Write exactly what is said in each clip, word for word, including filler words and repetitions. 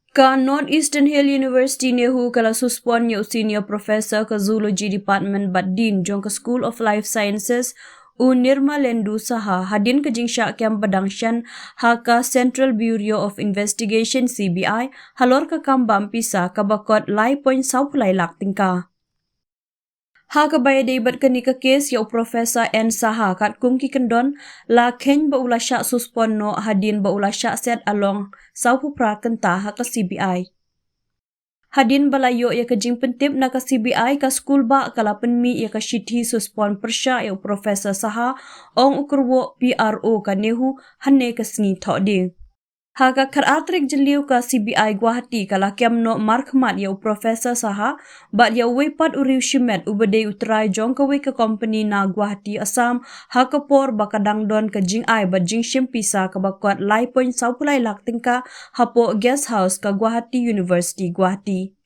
Ka North Eastern Hill University NEHU ka la suspend ïa u Senior Professor ka Zoology Department bad Dean jong ka School of Life Sciences, u Nirmalendu Saha, hadien ka jingshah kem ba dang shen ha ka Central Bureau of Investigation, C B I, halor ka kam bam pisa kaba kot lai point saw phew lai lak tyngka. Ha kaba ïadei bad kane ka kes ïa u Professor N Saha, katkum ki kyndon, la kheiñ ba u la shah suspend noh hadien ba u la shah set along saw phew phra kynta ha ka C B I. Hadien ba la ïoh ïa ka jingpyntip na ka C B I, ka skul bah ka la pynmih ïa ka shithi suspend pyrshah ïa u Professor Saha, ong u kyrwoh P R O ka NEHU, hynne ka sngi Thohdieng. Ha ka khatar tarik Jylliew, ka C B I Guwahati ka la kem noh markhmat ïa u Professor Saha bad ïa uwei pat u riew shimet uba dei u trai jong kawei ka company na Guwahati, Assam, ha ka por ba ka dang don ka jingai bad jingshim pisa kaba kot lai point saw phew lai lak tyngka hapoh guest house ka Guwahati University, Guwahati.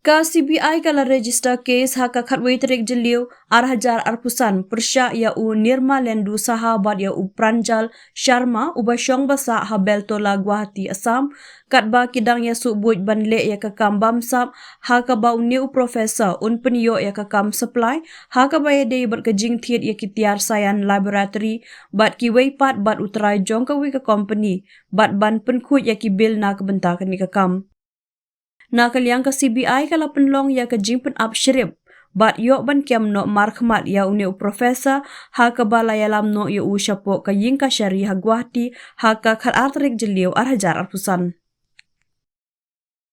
Ka C B I ka la register case ha ka khatwei tarik Jylliew, ar hajar arphew san, pyrshah ïa u Nirmalendu Saha bad ïa u Pranjal Sharma, uba shong ba sah ha Beltola, Guwahati, Assam, katba ki dang ïa suh buit ban leh ïa ka kam bamsap, ha kaba une u professor un pynïoh ïa ka kam supply ha kaba ïadei bad ka jingthied ïa ki tiar science laboratory bad kiwei pat bad u trai jong kawei ka company, bad ban pynkhuid ïa ki bill na ka bynta kane ka kam. Na ka liang ka C B I ka la pynlong ïa ka jingpynap shrip bad ïoh ban kem noh markhmat ïa une u professor, ha kaba la ïalam noh ïa u shapoh ka ïing kashari ha Guwahati ha ka khatar tarik Jylliew, ar hajar arphew san.